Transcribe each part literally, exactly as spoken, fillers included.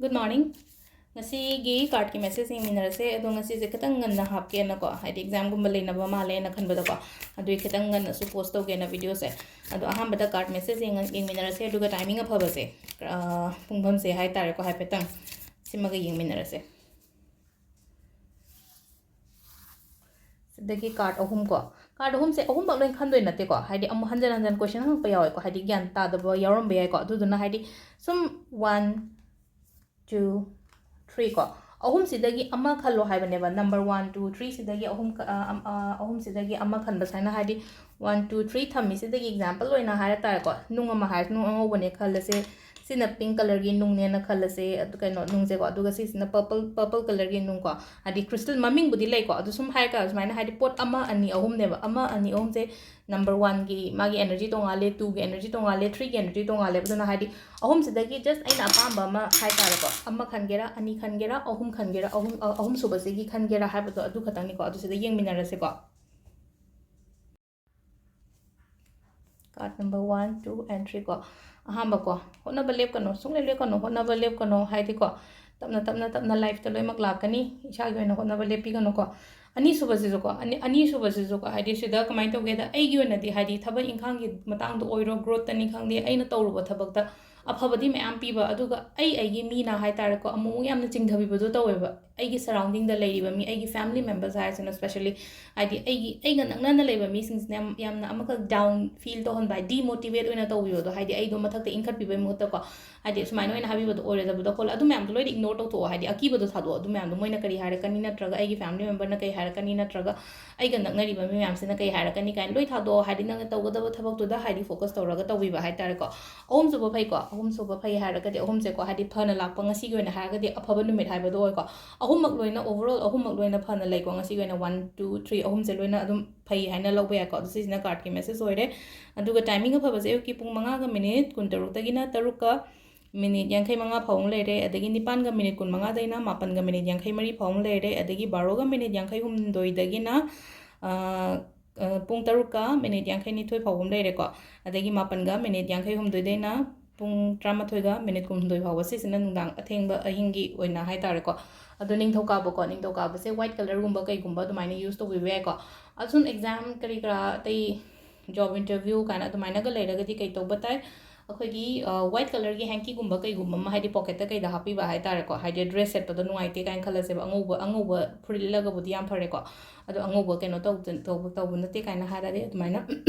Good morning. ꯉꯁꯤꯒꯤ cardꯀꯤ message ꯌꯦꯡꯃꯤꯟꯅꯔꯁꯦ꯫ ꯑꯗꯣ ꯉꯁꯤꯁꯦ ꯈꯤꯇꯪ ꯉꯟꯅ ꯍꯥꯞꯀꯦꯅꯀꯣ, ꯍꯥꯏꯗꯤ examꯒꯨꯝꯕ ꯂꯩꯅꯕ ꯃꯥꯜꯂꯦꯅ ꯈꯟꯕꯗꯀꯣ, ꯑꯗꯨꯒꯤ ꯈꯤꯇꯪ ꯉꯟꯅꯁꯨ post ꯇꯧꯒꯦꯅ videoꯁꯦ꯫ ꯑꯗꯣ ꯑꯍꯥꯟꯕꯗ card message ꯌꯦꯡꯉ-, ꯌꯦꯡꯃꯤꯟꯅꯔꯁꯦ, ꯑꯗꯨꯒ timing ꯑꯐꯕꯁꯦ, ꯑ, ꯄꯨꯡꯐꯝꯁꯦ ꯍꯥꯏꯇꯥꯔꯦꯀꯣ, ꯍꯥꯏꯐꯦꯠꯇꯪ ꯁꯤꯃꯒ ꯌꯦꯡꯃꯤꯟꯅꯔꯁꯦ꯫ ꯁꯤꯗꯒꯤ card ꯑꯍꯨꯝ ꯀꯣ, card ꯑꯍꯨꯝꯁꯦ ꯑꯍꯨꯝꯃꯛ ꯂꯣꯏ ꯈꯟꯗꯣꯏ ꯅꯠꯇꯦꯀꯣ, ꯍꯥꯏꯗꯤ ꯑꯃꯨꯛ ꯍꯟꯖꯟ ꯍꯟꯖꯟ question ꯍꯪꯉꯛꯄ ꯌꯥꯎꯋꯦꯀꯣ, ꯍꯥꯏꯗꯤ ꯒ꯭ꯌꯥꯟ ꯇꯥꯗꯕ ꯌꯥꯎꯔꯝꯕ ꯌꯥꯏꯀꯣ꯫ ꯑꯗꯨꯗꯨꯅ ꯍꯥꯏꯗꯤ ꯁꯨꯝ one, two, three ꯀꯣ, ꯑꯍꯨꯝꯁꯤꯗꯒꯤ ꯑꯃ ꯈꯜꯂꯣ ꯍꯥꯏꯕꯅꯦꯕ꯫ Number one, two, three ꯁꯤꯗꯒꯤ ꯑꯍꯨꯝ ꯈ-, ꯑ, ꯑꯝ-, ꯑ, ꯑꯍꯨꯝꯁꯤꯗꯒꯤ ꯑꯃ ꯈꯟꯕ ꯁꯨꯃꯥꯏꯅ, ꯍꯥꯏꯗꯤ one, two, three ꯊꯝꯃꯤꯁꯤꯗꯒꯤ example ꯑꯣꯏꯅ ꯍꯥꯏꯔ ꯇꯥꯔꯦꯀꯣ, ꯅꯨꯡ ꯑꯃ ꯍꯥꯏꯔꯁꯤ, ꯅꯨꯡ ꯑꯉꯧꯕꯅꯦ ꯈꯜꯂꯁꯦ, ꯁꯤꯅ pink colourꯒꯤ ꯅꯨꯡꯅꯦꯅ ꯈꯜꯂꯁꯦ, ꯑꯗꯨ ꯀꯩꯅꯣ, ꯅꯨꯡꯁꯦꯀꯣ, ꯑꯗꯨꯒ ꯁꯤꯁꯤꯅ purple, purple colourꯒꯤ ꯅꯨꯡꯀꯣ, ꯍꯥꯏꯗꯤ crystal ꯃꯃꯤꯡꯕꯨꯗꯤ ꯂꯩꯀꯣ, ꯑꯗꯨ ꯁꯨꯝ ꯍꯥꯏꯔꯀꯥꯟꯗ ꯁꯨꯃꯥꯏꯅ, ꯍꯥꯏꯗꯤ ꯄꯣꯠ ꯑꯃ, ꯑꯅꯤ, ꯑꯍꯨꯝꯅꯦꯕ, ꯑꯃ, ꯑꯅꯤ, ꯑꯍꯨꯝꯁꯦ number oneꯒꯤ ꯃꯥꯒꯤ energy ꯇꯣꯡꯉꯥꯜꯂꯦ, twoꯒꯤ energy ꯇꯣꯡꯉꯥꯜꯂꯦ, threeꯒꯤ energy ꯇꯣꯡꯉꯥꯜꯂꯦꯕ꯫ ꯑꯗꯨꯅ ꯍꯥꯏꯗꯤ ꯑꯍꯨꯝꯁꯤꯗꯒꯤ just ꯑꯩꯅ ꯑꯄꯥꯝꯕ ꯑꯃ ꯍꯥꯏꯇꯥꯔꯦꯀꯣ, ꯑꯃ ꯈꯟꯒꯦꯔꯥ, ꯑꯅꯤ ꯈꯟꯒꯦꯔꯥ, ꯑꯍꯨꯝ ꯈꯟꯒꯦꯔꯥ, ꯑꯍꯨꯝ, ꯑ, ꯑꯍꯨꯝꯁꯨꯕꯁꯤꯒꯤ ꯈꯟꯒꯦꯔꯥ ꯍꯥꯏꯕꯗꯣ ꯑꯗꯨ ꯈꯛꯇꯪꯅꯤꯀꯣ꯫ ꯑꯗꯨ ꯁꯤꯗ ꯌꯦꯡꯃꯤꯟꯅꯔꯁꯦꯀꯣ꯫ Card number one, two and three ꯀꯣ꯫ ꯑꯍꯥꯟꯕ ꯀꯣ, ꯍꯣꯠꯅꯕ ꯂꯦꯞꯀꯅꯨ, ꯁꯨꯡꯂꯦꯞ ꯂꯦꯞꯀꯅꯨ, ꯍꯣꯠꯅꯕ ꯂꯦꯞꯀꯅꯨ, ꯍꯥꯏꯗꯤꯀꯣ, ꯇꯞꯅ, ꯇꯞꯅ, ꯇꯞꯅ lifeꯇ ꯂꯣꯏꯅꯃꯛ ꯂꯥꯛꯀꯅꯤ, ꯏꯁꯥꯒꯤ ꯑꯣꯏꯅ ꯍꯣꯠꯅꯕ ꯂꯦꯞꯄꯤꯒꯅꯨꯀꯣ꯫ ꯑꯅꯤꯁꯨꯕꯁꯤꯁꯨꯀꯣ, ꯑꯅꯤ-, ꯑꯅꯤꯁꯨꯕꯁꯤꯁꯨꯀꯣ, ꯍꯥꯏꯗꯤ ꯁꯤꯗ ꯀꯃꯥꯏꯅ ꯇꯧꯒꯦꯗ, ꯑꯩꯒꯤ ꯑꯣꯏꯅꯗꯤ ꯍꯥꯏꯗꯤ ꯊꯕꯛ ꯏꯪꯈꯥꯡꯒꯤ ꯃꯇꯥꯡꯗ ꯑꯣꯏꯔꯣ, growthꯇꯅꯤ ꯈꯪꯗꯦ, ꯑꯩꯅ ꯇꯧꯔꯨꯕ ꯊꯕꯛꯇ ꯑꯐꯕꯗꯤ ꯃꯌꯥꯝ ꯄꯤꯕ, ꯑꯗꯨꯒ ꯑꯩ ꯑꯩꯒꯤ ꯃꯤꯅ ꯍꯥꯏꯇꯥꯔꯦꯀꯣ, ꯑꯃꯨꯛ ꯑꯃꯨꯛ ꯌꯥꯝꯅ ꯆꯤꯡꯊꯕꯤꯕꯗꯣ ꯇꯧꯋꯦꯕ꯫ ꯑꯩꯒꯤ surroundingꯗ ꯂꯩꯔꯤꯕ ꯃꯤ, ꯑꯩꯒꯤ family members ꯍꯥꯏꯔꯁꯤꯅ specially, ꯍꯥꯏꯗꯤ ꯑꯩꯒꯤ, ꯑꯩꯒ ꯅꯛꯅꯅ ꯂꯩꯕ ꯃꯤꯁꯤꯡꯁꯤꯅ ꯌꯥꯝ, ꯌꯥꯝꯅ ꯑꯃꯈꯛ down feel ꯇꯧꯍꯟꯕ, demotivate ꯑꯣꯏꯅ ꯇꯧꯕꯤꯕꯗꯣ, ꯍꯥꯏꯗꯤ ꯑꯩꯗꯣ ꯃꯊꯛꯇ ꯏꯟꯈꯠꯄꯤꯕꯒꯤ ꯃꯍꯨꯠꯇꯀꯣ, ꯍꯥꯏꯗꯤ ꯁꯨꯃꯥꯏꯅ ꯑꯣꯏꯅ ꯍꯥꯏꯕꯤꯕꯗꯣ ꯑꯣꯏꯔꯣꯏꯗꯕꯗꯣ ꯈꯣꯠꯂꯣ, ꯑꯗꯨ ꯃꯌꯥꯝꯗꯣ ꯂꯣꯏꯅ ignore ꯇꯧꯊꯣꯛꯑꯣ, ꯍꯥꯏꯗꯤ ꯑꯀꯤꯕꯗꯣ ꯊꯥꯗꯣꯛꯑꯣ꯫ ꯑꯗꯨ ꯃꯌꯥꯝꯗꯣ ꯃꯣꯏꯅ ꯀꯔꯤ ꯍꯥꯏꯔꯛꯀꯅꯤ ꯅꯠꯇ꯭ꯔꯒ ꯑꯩꯒꯤ family memberꯅ ꯀꯔꯤ ꯍꯥꯏꯔꯛꯀꯅꯤ ꯅꯠꯇ꯭ꯔꯒ ꯑꯩꯒ ꯅꯛꯅꯔꯤꯕ ꯃꯤ ꯃꯌꯥꯝꯁꯤꯅ ꯀꯩ ꯍꯥꯏꯔꯛꯀꯅꯤ ꯀꯥꯏꯅ ꯂꯣꯏ ꯊꯥꯗꯣꯛꯑꯣ, ꯍꯥꯏꯗꯤ ꯅꯪꯅ ꯇꯧꯒꯗꯕ ꯊꯕꯛꯇꯨꯗ ꯍꯥꯏꯗꯤ focus ꯇꯧꯔꯒ ꯇꯧꯕꯤꯕ ꯍꯥꯏꯇꯥꯔꯦꯀꯣ꯫ ꯑꯍꯨꯝꯁꯨꯕ ꯐꯩꯀꯣ, ꯑꯍꯨꯝꯁꯨꯕ ꯐꯩ ꯍꯥꯏꯔꯒꯗꯤ ꯑꯍꯨꯝꯁꯦꯀꯣ, ꯍꯥꯏꯗꯤ ꯐꯅ ꯂꯥꯛꯄ ꯉꯁꯤꯒꯤ ꯑꯣꯏꯅ ꯍꯥꯏꯔꯒꯗꯤ ꯑꯐꯕ ꯅꯨꯃꯤꯠ ꯍꯥꯏꯕꯗꯣ ꯑꯣꯏꯀꯣ꯫ ꯑꯍꯨꯝꯃꯛ ꯂꯣꯏꯅ, overall ꯑꯍꯨꯝꯃꯛ ꯂꯣꯏꯅ ꯐꯅ ꯂꯩꯀꯣ, ꯉꯁꯤꯒꯤ ꯑꯣꯏꯅ one, two, three ꯑꯍꯨꯝꯁꯦ ꯂꯣꯏꯅ ꯑꯗꯨꯝ ꯐꯩ ꯍꯥꯏꯅ ꯂꯧꯕ ꯌꯥꯏꯀꯣ꯫ ꯑꯗꯨ ꯁꯤꯁꯤꯅ cardꯀꯤ message ꯑꯣꯏꯔꯦ꯫ ꯑꯗꯨꯒ timing ꯑꯐꯕꯁꯦ ꯑꯌꯨꯛꯀꯤ ꯄꯨꯡ ꯃꯉꯥꯒ minute ꯀꯨꯟꯇꯔꯨꯛꯇꯒꯤꯅ ꯇꯔꯨꯛꯀ minute ꯌꯥꯡꯈꯩ ꯃꯉꯥ ꯐꯥꯎ ꯑꯃ ꯂꯩꯔꯦ, ꯑꯗꯒꯤ ꯅꯤꯄꯥꯟꯒ minute ꯀꯨꯟ ꯃꯉꯥꯗꯩꯅ ꯃꯥꯄꯟꯒ minute ꯌꯥꯡꯈꯩ ꯃꯔꯤ ꯐꯥꯎ ꯑꯃ ꯂꯩꯔꯦ, ꯑꯗꯒꯤ ꯕꯥꯔꯣꯒ minute ꯌꯥꯡꯈꯩ ꯍꯨꯝꯗꯣꯏꯗꯒꯤꯅ, ꯑ, ꯑ, ꯄꯨꯡ ꯇꯔꯨꯛꯀ minute ꯌꯥꯡꯈꯩ ꯅꯤꯊꯣꯏ ꯐꯥꯎꯕ ꯑꯃ ꯂꯩꯔꯦꯀꯣ, ꯑꯗꯒꯤ ꯃꯥꯄꯟꯒ minute ꯌꯥꯡꯈꯩ ꯍꯨꯝꯗꯣꯏꯗꯩꯅ ꯄꯨꯡ ꯇꯔꯥꯃꯥꯊꯣꯏꯒ ꯃꯤꯅꯤꯠ ꯀꯨꯟꯍꯨꯝꯗꯣꯏ ꯐꯥꯎꯕ, ꯁꯤꯁꯤꯅ ꯅꯨꯡꯗꯥꯡ ꯑꯊꯦꯡꯕ ꯑꯍꯤꯡꯒꯤ ꯑꯣꯏꯅ ꯍꯥꯏꯇꯥꯔꯦꯀꯣ꯫ ꯑꯗꯣ ꯅꯤꯡꯊꯧꯀꯥꯕꯀꯣ, ꯅꯤꯡꯊꯧꯀꯥꯕꯁꯦ white colourꯒꯨꯝꯕ ꯀꯩꯒꯨꯝꯕ ꯑꯗꯨꯃꯥꯏꯅ use ꯇꯧꯕꯤꯕ ꯌꯥꯏꯀꯣ꯫ ꯑꯁꯨꯝ exam ꯀꯔꯤ ꯀꯔꯥ ꯑꯇꯩ job interview ꯀꯥꯏꯅ ꯑꯗꯨꯃꯥꯏꯅꯒ ꯂꯩꯔꯒꯗꯤ ꯀꯩ ꯇꯧꯕ ꯇꯥꯏ? ꯑꯩꯈꯣꯏꯒꯤ, ꯑ, white colourꯒꯤ hankyꯒꯨꯝꯕ ꯀꯩꯒꯨꯝꯕ ꯑꯃ, ꯍꯥꯏꯗꯤ pocketꯇ ꯀꯩꯗ ꯍꯥꯞꯄꯤꯕ ꯍꯥꯏꯇꯥꯔꯦꯀꯣ, ꯍꯥꯏꯗꯤ dress ꯁꯦꯠꯄꯗꯣ ꯅꯨꯡꯉꯥꯏꯇꯦ ꯀꯥꯏꯅ ꯈꯜꯂꯁꯦꯕ, ꯑꯉꯧꯕ, ꯑꯉꯧꯕ ꯐꯨꯔꯤꯠ ꯂꯤꯠꯂꯒꯕꯨꯗꯤ ꯌꯥꯝ ꯐꯔꯦꯀꯣ, ꯑꯗꯣ ꯑꯉꯧꯕ ꯀꯩꯅꯣ ꯇꯧꯗ-, ꯇꯧꯕ, ꯇꯧꯕ ꯅꯠꯇꯦ ꯀꯥꯏꯅ ꯍꯥꯏꯔꯗꯤ ꯑꯗꯨꯃꯥꯏꯅ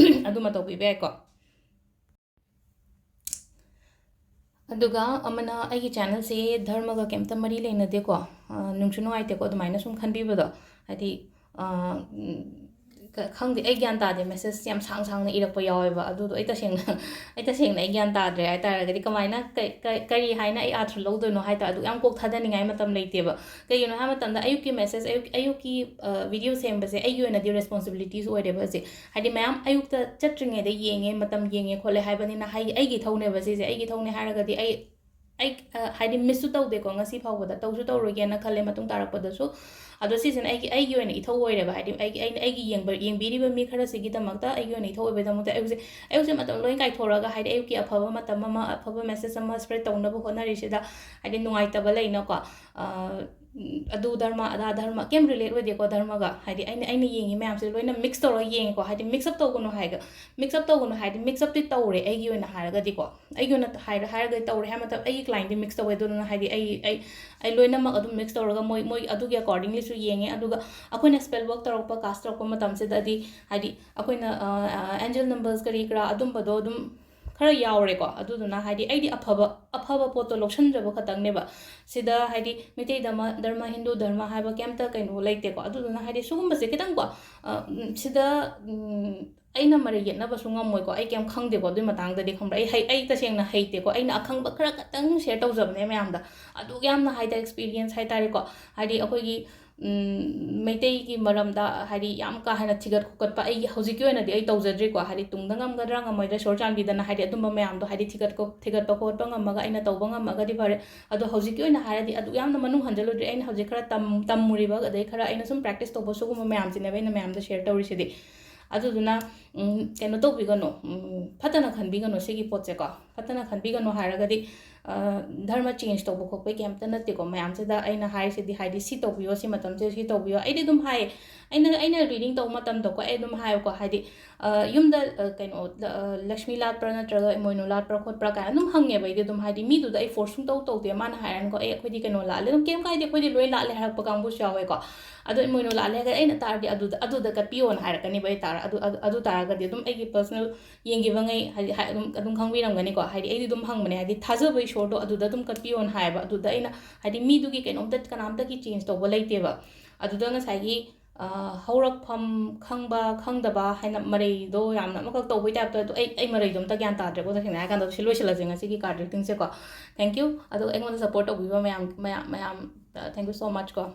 ꯑꯗꯨꯃ ꯇꯧꯕꯤꯕ ꯌꯥꯏꯀꯣ꯫ ꯑꯗꯨꯒ ꯑꯃꯅ, ꯑꯩꯒꯤ channelꯁꯦ ꯙꯔꯃꯒ ꯀꯩꯝꯇ ꯃꯔꯤ ꯂꯩꯅꯗꯦꯀꯣ, ꯑ, ꯅꯨꯡꯁꯨ ꯅꯨꯡꯉꯥꯏꯇꯦꯀꯣ ꯑꯗꯨꯃꯥꯏꯅ ꯁꯨꯝ ꯈꯟꯕꯤꯕꯗꯣ, ꯍꯥꯏꯗꯤ, ꯑ, ꯎꯝ, ꯈ-, ꯈꯪꯗꯦ, ꯑꯩ ꯒ꯭ꯌꯥꯟ ꯇꯥꯗꯦ, message ꯌꯥꯝ ꯁꯥꯡ ꯁꯥꯡꯅ ꯏꯔꯛꯄ ꯌꯥꯎꯋꯦꯕ꯫ ꯑꯗꯨꯗꯣ ꯑꯩ ꯇꯁꯦꯡꯅ, ꯑꯩ ꯇꯁꯦꯡꯅ ꯑꯩ ꯒ꯭ꯌꯥꯟ ꯇꯥꯗ꯭ꯔꯦ ꯍꯥꯏ ꯇꯥꯔꯒꯗꯤ, ꯀꯃꯥꯏꯅ, ꯀꯩ-, ꯀꯩ-, ꯀꯔꯤ ꯍꯥꯏꯅ ꯑꯩ ꯑꯥꯔꯊ ꯂꯧꯗꯣꯏꯅꯣ ꯍꯥꯏ ꯇꯥꯔꯦ, ꯑꯗꯨꯛ ꯌꯥꯝ ꯀꯣꯛ ꯊꯥꯗꯅꯤꯡꯉꯥꯏ ꯃꯇꯝ ꯂꯩꯇꯦꯕ꯫ ꯀꯩꯒꯤꯅꯣ ꯍꯥꯏꯕ ꯃꯇꯝꯗ, ꯑꯌꯨꯛꯀꯤ message, ꯑꯌꯨꯛ-, ꯑꯌꯨꯛꯀꯤ, ꯑ, video ꯁꯦꯝꯕꯁꯦ ꯑꯩꯒꯤ ꯑꯣꯏꯅꯗꯤ responsibilities ꯑꯣꯏꯔꯦꯕ ꯍꯧꯖꯤꯛ꯫ ꯍꯥꯏꯗꯤ, ꯃꯌꯥꯝ ꯑꯌꯨꯛꯇ ꯆꯠꯇ꯭ꯔꯤꯉꯩꯗ ꯌꯦꯡꯉꯦ, ꯃꯇꯝ ꯌꯦꯡꯉꯦ ꯈꯣꯠꯂꯦ ꯍꯥꯏꯕꯅꯤꯅ, ꯍꯥꯏꯗꯤ, ꯑꯩꯒꯤ ꯏꯊꯧꯅꯦꯕ ꯁꯤꯁꯦ, ꯑꯩꯒꯤ ꯏꯊꯧꯅꯦ ꯍꯥꯏꯔꯒꯗꯤ ꯑꯩ, ꯑꯩ, ꯑ, ꯍꯥꯏꯗꯤ, missꯁꯨ ꯇꯧꯗꯦꯀꯣ ꯉꯁꯤ ꯐꯥꯎꯕꯗ, ꯇꯧꯁꯨ ꯇꯧꯔꯣꯏꯒꯦꯅ ꯈꯜꯂꯦ ꯃꯇꯨꯡ ꯇꯥꯔꯛꯄꯗꯁꯨ꯫ ꯑꯗꯣ ꯁꯤꯁꯤꯅ ꯑꯩꯒꯤ, ꯑꯩꯒꯤ ꯑꯣꯏꯅ ꯏꯊꯧ ꯑꯣꯏꯔꯦꯕ, ꯍꯥꯏꯗꯤ, ꯑꯩꯒꯤ, ꯑꯩꯅ, ꯑꯩꯒꯤ ꯌꯦꯡꯕ-, ꯌꯦꯡꯕꯤꯔꯤꯕ ꯃꯤ ꯈꯔꯁꯤꯒꯤꯗꯃꯛꯇ, ꯑꯩꯒꯤ ꯑꯣꯏꯅ ꯏꯊꯧ ꯑꯣꯏꯕꯒꯤꯗꯃꯛꯇ ꯑꯩ ꯍꯧꯖꯤꯛ, ꯑꯩ ꯍꯧꯖꯤꯛ ꯃꯇꯝ ꯂꯣꯏ ꯀꯥꯏꯊꯣꯔꯛꯑꯒ, ꯍꯥꯏꯗꯤ, ꯑꯌꯨꯛꯀꯤ ꯑꯐꯕ ꯃꯇꯝ ꯑꯃ, ꯑꯐꯕ message ꯑꯃ spread ꯇꯧꯅꯕ ꯍꯣꯠꯅꯔꯤꯁꯤꯗ, ꯍꯥꯏꯗꯤ, ꯅꯨꯡꯉꯥꯏꯇꯕ ꯂꯩꯅꯀꯣ, ꯑ, ꯎꯝ, ꯑꯗꯨ ꯙꯔꯃ, ꯑꯗꯥ ꯙꯔꯃ, ꯀꯩꯝ relate ꯑꯣꯏꯗꯦꯀꯣ ꯙꯔꯃꯒ꯫ ꯍꯥꯏꯗꯤ, ꯑꯩꯅ, ꯑꯩꯅ ꯌꯦꯡꯉꯤ ꯃꯌꯥꯝꯁꯦ ꯂꯣꯏꯅ mix ꯇꯧꯔꯒ ꯌꯦꯡꯉꯤꯀꯣ꯫ ꯍꯥꯏꯗꯤ, mix up ꯇꯧꯒꯅꯨ ꯍꯥꯏꯒ-, mix up ꯇꯧꯒꯅꯨ ꯍꯥꯏꯗꯤ, mix upꯇꯤ ꯇꯧꯔꯦ ꯑꯩꯒꯤ ꯑꯣꯏꯅ ꯍꯥꯏꯔꯒꯗꯤꯀꯣ꯫ ꯑꯩꯒꯤ ꯑꯣꯏꯅ ꯍꯥꯏꯔ-, ꯍꯥꯏꯔꯒꯗꯤ ꯇꯧꯔꯦ ꯍꯥꯏꯕ ꯃꯇꯝ, ꯑꯩꯒꯤ clientꯗꯤ mix ꯇꯧꯋꯦ꯫ ꯑꯗꯨꯗꯨꯅ, ꯍꯥꯏꯗꯤ, ꯑꯩ, ꯑꯩ, ꯑꯩ ꯂꯣꯏꯅꯃꯛ ꯑꯗꯨꯝ mix ꯇꯧꯔꯒ ꯃꯣꯏ, ꯃꯣꯏ ꯑꯗꯨꯒꯤ accordinglyꯁꯨ ꯌꯦꯡꯉꯦ꯫ ꯑꯗꯨꯒ ꯑꯩꯈꯣꯏꯅ spell work ꯇꯧꯔꯛꯄ, cast ꯇꯧꯔꯛꯄ ꯃꯇꯝꯁꯤꯗꯗꯤ, ꯍꯥꯏꯗꯤ, ꯑꯩꯈꯣꯏꯅ, ꯑ, ꯑ, angel numbers ꯀꯔꯤ ꯀꯔꯥ ꯑꯗꯨꯝꯕꯗꯣ ꯑꯗꯨꯝ ꯈꯔ ꯌꯥꯎꯔꯦꯀꯣ꯫ ꯑꯗꯨꯗꯨꯅ, ꯍꯥꯏꯗꯤ, ꯑꯩꯗꯤ ꯑꯐꯕ, ꯑꯐꯕ ꯄꯣꯠꯇꯣ ꯂꯧꯁꯟꯖꯕ ꯈꯛꯇꯪꯅꯦꯕ꯫ ꯁꯤꯗ, ꯍꯥꯏꯗꯤ, ꯃꯩꯇꯩ ꯙꯔꯃ, ꯙꯔꯃ, ꯍꯤꯟꯗꯨ ꯙꯔꯃ ꯍꯥꯏꯕ ꯀꯩꯝꯇ ꯀꯩꯅꯣ ꯂꯩꯇꯦꯀꯣ꯫ ꯑꯗꯨꯗꯨꯅ, ꯍꯥꯏꯗꯤ, ꯁꯤꯒꯨꯝꯕꯁꯦ ꯈꯤꯇꯪꯀꯣ, ꯑ, ꯎꯝ, ꯁꯤꯗ, ꯎꯝ, ꯑꯩꯅ ꯃꯔꯩ ꯌꯦꯠꯅꯕꯁꯨ ꯉꯝꯃꯣꯏꯀꯣ꯫ ꯑꯩ ꯀꯩꯝ ꯈꯪꯗꯦꯀꯣ ꯑꯗꯨꯏ ꯃꯇꯥꯡꯗꯗꯤ, ꯈꯪꯕ꯭ꯔꯥ? ꯑꯩ ꯍꯩ-, ꯑꯩ ꯇꯁꯦꯡꯅ ꯍꯩꯇꯦꯀꯣ꯫ ꯑꯩꯅ ꯑꯈꯪꯕ ꯈꯔ ꯈꯛꯇꯪ share ꯇꯧꯖꯕꯅꯦ ꯃꯌꯥꯝꯗ꯫ ꯑꯗꯨꯛ ꯌꯥꯝꯅ ꯍꯥꯏꯗꯤ experience ꯍꯥꯏꯇꯥꯔꯦꯀꯣ, ꯍꯥꯏꯗꯤ, ꯑꯩꯈꯣꯏꯒꯤ, ꯎꯝ, ꯃꯩꯇꯩꯒꯤ ꯃꯔꯝꯗ, ꯍꯥꯏꯗꯤ, ꯌꯥꯝ ꯀꯥ ꯍꯦꯟꯅ ꯊꯤꯒꯠ ꯈꯣꯀꯠꯄ ꯑꯩꯒꯤ ꯍꯧꯖꯤꯛꯀꯤ ꯑꯣꯏꯅꯗꯤ ꯑꯩ ꯇꯧꯖꯗ꯭ꯔꯤꯀꯣ꯫ ꯍꯥꯏꯗꯤ, ꯇꯨꯡꯗ ꯉꯝꯒꯗ꯭ꯔꯥ ꯉꯝꯃꯣꯏꯗ꯭ꯔꯥ, ꯏꯁꯣꯔ ꯆꯥꯟꯕꯤꯗꯅ, ꯍꯥꯏꯗꯤ, ꯑꯗꯨꯝꯕ ꯃꯌꯥꯝꯗꯣ, ꯍꯥꯏꯗꯤ, ꯊꯤꯒꯠ ꯈꯣ-, ꯊꯤꯒꯠꯄ ꯈꯣꯠꯄ ꯉꯝꯃꯒ ꯑꯩꯅ ꯇꯧꯕ ꯉꯝꯃꯒꯗꯤ ꯐꯔꯦ꯫ ꯑꯗꯣ ꯍꯧꯖꯤꯛꯀꯤ ꯑꯣꯏꯅ ꯍꯥꯏꯔꯗꯤ ꯑꯗꯨꯛ ꯌꯥꯝꯅ ꯃꯅꯨꯡ ꯍꯟꯖꯜꯂꯨꯗ꯭ꯔꯤ꯫ ꯑꯩꯅ ꯍꯧꯖꯤꯛ ꯈꯔ ꯇꯝ-, ꯇꯝꯃꯨꯔꯤꯕ, ꯑꯗꯩ ꯈꯔ ꯑꯩꯅ ꯁꯨꯝ practice ꯇꯧꯕ, ꯁꯤꯒꯨꯝꯕ ꯃꯌꯥꯝꯁꯤꯅꯦꯕ ꯑꯩꯅ ꯃꯌꯥꯝꯗ share ꯇꯧꯔꯤꯁꯤꯗꯤ꯫ ꯑꯗꯨꯗꯨꯅ ꯎꯝ, ꯀꯩꯅꯣ ꯇꯧꯕꯤꯒꯅꯨ, ꯎꯝ, ꯐꯠꯇꯅ ꯈꯟꯕꯤꯒꯅꯨ ꯁꯤꯒꯤ ꯄꯣꯠꯁꯦꯀꯣ꯫ ꯐꯠꯇꯅ ꯈꯟꯕꯤꯒꯅꯨ ꯍꯥꯏꯔꯒꯗꯤ, ꯑ, ꯙꯔꯃ change ꯇꯧꯕ ꯈꯣꯠꯄꯒꯤ ꯀꯩꯝꯇ ꯅꯠꯇꯦꯀꯣ꯫ ꯃꯌꯥꯝꯁꯤꯗ ꯑꯩꯅ ꯍꯥꯏꯔꯤꯁꯤꯗꯤ, ꯍꯥꯏꯗꯤ, "ꯁꯤ ꯇꯧꯕꯤꯌꯣ, ꯁꯤ ꯃꯇꯝꯁꯤꯗ ꯁꯤ ꯇꯧꯕꯤꯌꯣ"꯫ ꯑꯩꯗꯤ ꯑꯗꯨꯝ ꯍꯥꯏ, ꯑꯩꯅ, ꯑꯩꯅ reading ꯇꯧꯕ ꯃꯇꯝꯗꯀꯣ, ꯑꯩ ꯑꯗꯨꯝ ꯍꯥꯏꯌꯦꯀꯣ, ꯍꯥꯏꯗꯤ, ꯑ, ꯌꯨꯝꯗ, ꯑ, ꯀꯩꯅꯣ, ꯂ-, ꯑ, ꯂꯛꯁꯃꯤ ꯂꯥꯠꯄ꯭ꯔꯥ ꯅꯠꯇ꯭ꯔꯒ ꯏꯃꯣꯏꯅꯨ ꯂꯥꯠꯄ꯭ꯔꯥ ꯈꯣꯠꯄ꯭ꯔꯥ ꯀꯥꯏꯅ ꯑꯗꯨꯝ ꯍꯪꯉꯦꯕ꯫ ꯑꯩꯗꯤ ꯑꯗꯨꯝ, ꯍꯥꯏꯗꯤ, ꯃꯤꯗꯨꯗ ꯑꯩ force ꯁꯨꯝ ꯇꯧ ꯇꯧꯗꯦ꯫ ꯃꯥꯅ ꯍꯥꯏꯔꯅꯤꯀꯣ, "ꯑꯦ, ꯑꯩꯈꯣꯏꯗꯤ ꯀꯩꯅꯣ ꯂꯥꯠꯂꯦ", ꯑꯗꯨꯝ, "ꯀꯩꯝ ꯀꯥꯏꯗꯦ, ꯑꯩꯈꯣꯏꯗꯤ ꯂꯣꯏ ꯂꯥꯠꯂꯦ" ꯍꯥꯏꯔꯛꯄ ꯀꯥꯡꯕꯨꯁꯨ ꯌꯥꯎꯋꯦꯀꯣ꯫ ꯑꯗꯣ ꯏꯃꯣꯏꯅꯨ ꯂꯥꯠꯂꯦ ꯍꯥꯏꯔꯒ ꯑꯩꯅ ꯇꯥꯔꯗꯤ ꯑꯗꯨꯗ, ꯑꯗꯨꯗ ꯀꯠꯄꯤꯌꯣꯅ ꯍꯥꯏꯔꯛꯀꯅꯤꯕ ꯑꯩ ꯇꯥꯔ-, ꯑꯗꯨ, ꯑꯗꯨ, ꯑꯗꯨ ꯇꯥꯔꯒꯗꯤ ꯑꯗꯨꯝ ꯑꯩꯒꯤ personal ꯌꯦꯡꯈꯤꯕꯉꯩ ꯍꯥꯏꯗꯤ, ꯍꯥꯏ-, ꯑꯗꯨꯝ, ꯑꯗꯨꯝ ꯈꯪꯕꯤꯔꯝꯒꯅꯤꯀꯣ꯫ ꯍꯥꯏꯗꯤ, ꯑꯩꯗꯤ ꯑꯗꯨꯝ ꯍꯪꯕꯅꯦ, ꯍꯥꯏꯗꯤ, ꯊꯥꯖꯕ ꯏꯁꯣꯔꯗꯣ ꯑꯗꯨꯗ ꯑꯗꯨꯝ ꯀꯠꯄꯤꯌꯣꯅ ꯍꯥꯏꯌꯦꯕ꯫ ꯑꯗꯨꯗ ꯑꯩꯅ, ꯍꯥꯏꯗꯤ, ꯃꯤꯗꯨꯒꯤ ꯀꯩꯅꯣꯝꯇ, ꯀꯅꯥꯝꯇꯒꯤ change ꯇꯧꯕ ꯂꯩꯇꯦꯕ꯫ ꯑꯗꯨꯗ ꯉꯁꯥꯏꯒꯤ, ꯑ, ꯍꯧꯔꯛꯐꯝ ꯈꯪꯕ, ꯈꯪꯗꯕ ꯍꯥꯏꯅ ꯃꯔꯩꯗꯣ ꯌꯥꯝꯅ ꯑꯃꯈꯛ ꯇꯧꯕꯩ type ꯇ, ꯑꯗꯣ ꯑꯩ, ꯑꯩ ꯃꯔꯩꯗꯣ ꯑꯝꯇ ꯒ꯭ꯌꯥꯟ ꯇꯥꯗ꯭ꯔꯦꯀꯣ, ꯇꯁꯦꯡꯅ ꯍꯥꯏꯔꯀꯥꯟꯗ꯫ ꯁꯤ ꯂꯣꯏꯁꯤꯜꯂꯁꯦ ꯉꯁꯤꯒꯤ card reading ꯁꯦꯀꯣ꯫ Thank you꯫ ꯑꯗꯣ ꯑꯩꯉꯣꯟꯗ support ꯇꯧꯕꯤꯕ ꯃꯌꯥꯝ, ꯃꯌꯥꯝ, ꯃꯌꯥꯝ, ꯑ, thank you so much ꯀꯣ꯫